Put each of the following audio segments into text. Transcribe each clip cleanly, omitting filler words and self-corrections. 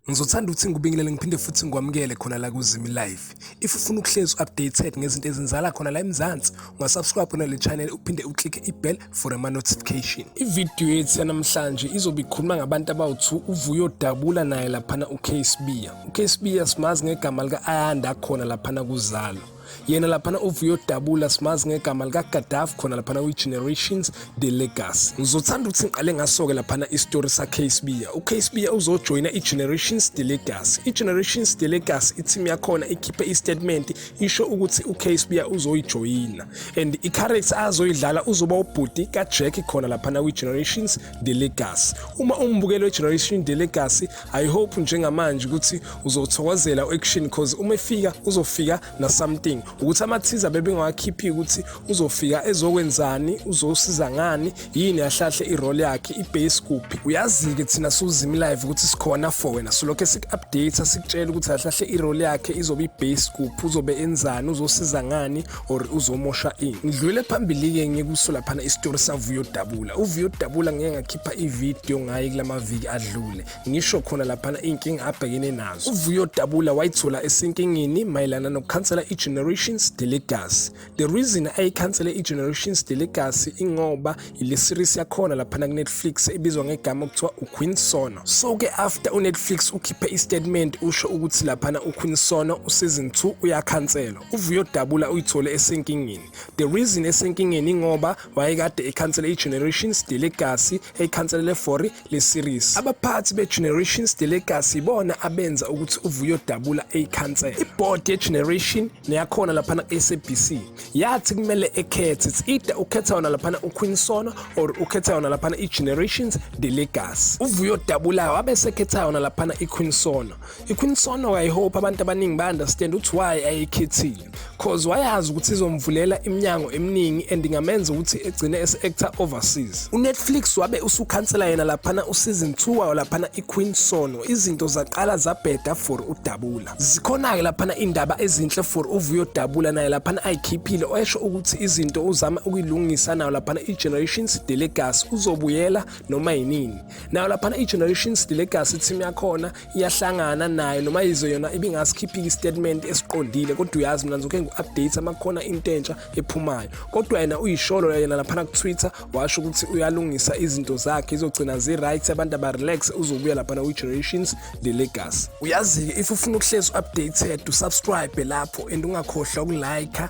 Ngizothanda ukuthi ngikubingelele ngiphinde futhi ngikwamukele khona la kuZimi Live. If ufuna ukuhlezi updated ngezinto ezenzakala khona la eMzansi, ungasubscribe khona le channel uphinde uclicke i-bell for ama notification. Ividiyo yethu yanamhlanje izobe ikhuluma ngabantu abawu-2, uVuyo Dabula naye laphana uK Sibiya. UK Sibiya simazi ngegama lika-Ayanda khona laphana kuZalo. Yena laphana uVuyo Dabula simazi ngegama likaGaddafi khona laphana kwi-Generations The Legacy. Ngizothanda ukuthi ngiqale ngaso-ke laphana isitori sa-K Sibiya. U-K Sibiya uzojoyina i-Generations The Legacy. I-Generations The Legacy i-team yakhona ikhiphe i-statement isho ukuthi u-K Sibiya uzoyijoyina and i-character azoyidlala uzoba ubhuti kaJack khona laphana kwi-Generations The Legacy. Uma umbukeli we-Generation The Legacy, I hope njengamanje ukuthi uzothokozela u-action, cause uma efika uzofika na something ukuthi ama-teaser bebengawakhiphi ukuthi uzofika ezokwenzani, uzosiza ngani, yini ahlahle i-role yakhe i-base kuphi. Uyazi-ke thina siwuZimi Live ukuthi sikhona for wena, silokhu siku-update sikutshela ukuthi ahlahle i-role yakhe izobe i-base kuphi, uzobe enzani, uzosiza ngani or uzomosha ini. Ngidlulele phambili-ke ngikuso laphana isitori saVuyo Dabula. UVuyo Dabula ngeke ngakhipha ividiyo ngaye kulamaviki adlule, ngisho khona laphana iy'nkinga abhekene nazo. UVuyo Dabula wayithola esenkingeni mayelana nokukhansela i-Generations The Legacy. The reason ayikhansele i-Generations The Legacy ingoba ile series yakhona laphana ku-Netflix ebizwa ngegama okuthiwa uQueen Sono. So-ke after uNetflix ukhiphe i-statement usho ukuthi laphana uQueen Sono useason 2 uyakhanselwa, uVuyo Dabula uyithole esenkingeni. The reason esenkingeni ingoba wayekade ekhansele i-Generations The Legacy, eyikhanselele for le series. Abaphathi be-Generations The Legacy ibona abenza ukuthi uVuyo Dabula eyikhansele. Iboard ye-Generation neyakhona laphana ku-SABC yathi kumele ekhethe, it's either ukhetha yona laphana uQueen Sono or ukhetha yona laphana i-Generations The Legacy. UVuyo Dabula wabe sekhetha yona laphana i-Queen Sono. I-Queen Sono, I hope abantu abaningi ba-understand ukuthi why ayikhethile, cause wayazi ukuthi izomvulela iminyango eminingi and ingamenza ukuthi egcine ese-actor overseas. UNetflix wabe usukhansela yena laphana useason 2 wayo laphana i-Queen Sono. Izinto zaqala zabheda for uDabula. Zikhona-ke laphana indaba ezinhle for uVuyo Dabula naye laphana ayikhiphile, esho ukuthi izinto uzama ukuyilungisa nayo laphana i-Generations The Legacy, uzobuyela noma yinini. Nayo laphana i-Generations The Legacy team yakhona iyahlangana nayo, noma yizo yona ibingasikhiphiki istatement esiqondile, kodwa uyazi mina ngizokhe ngu-update amakhona into entsha ephumayo. Kodwa yena uyisholo yena laphana ku-Twitter washo ukuthi uyalungisa izinto zakhe, izogcina zi-right, abantu aba-relax, uzobuya laphana kwi-Generations The Legacy. Uyazi-ke if ufuna ukuhlezi updated, usubscribe lapho and ungakhohlwa ukulike.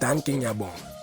Dankie, ngiyabonga.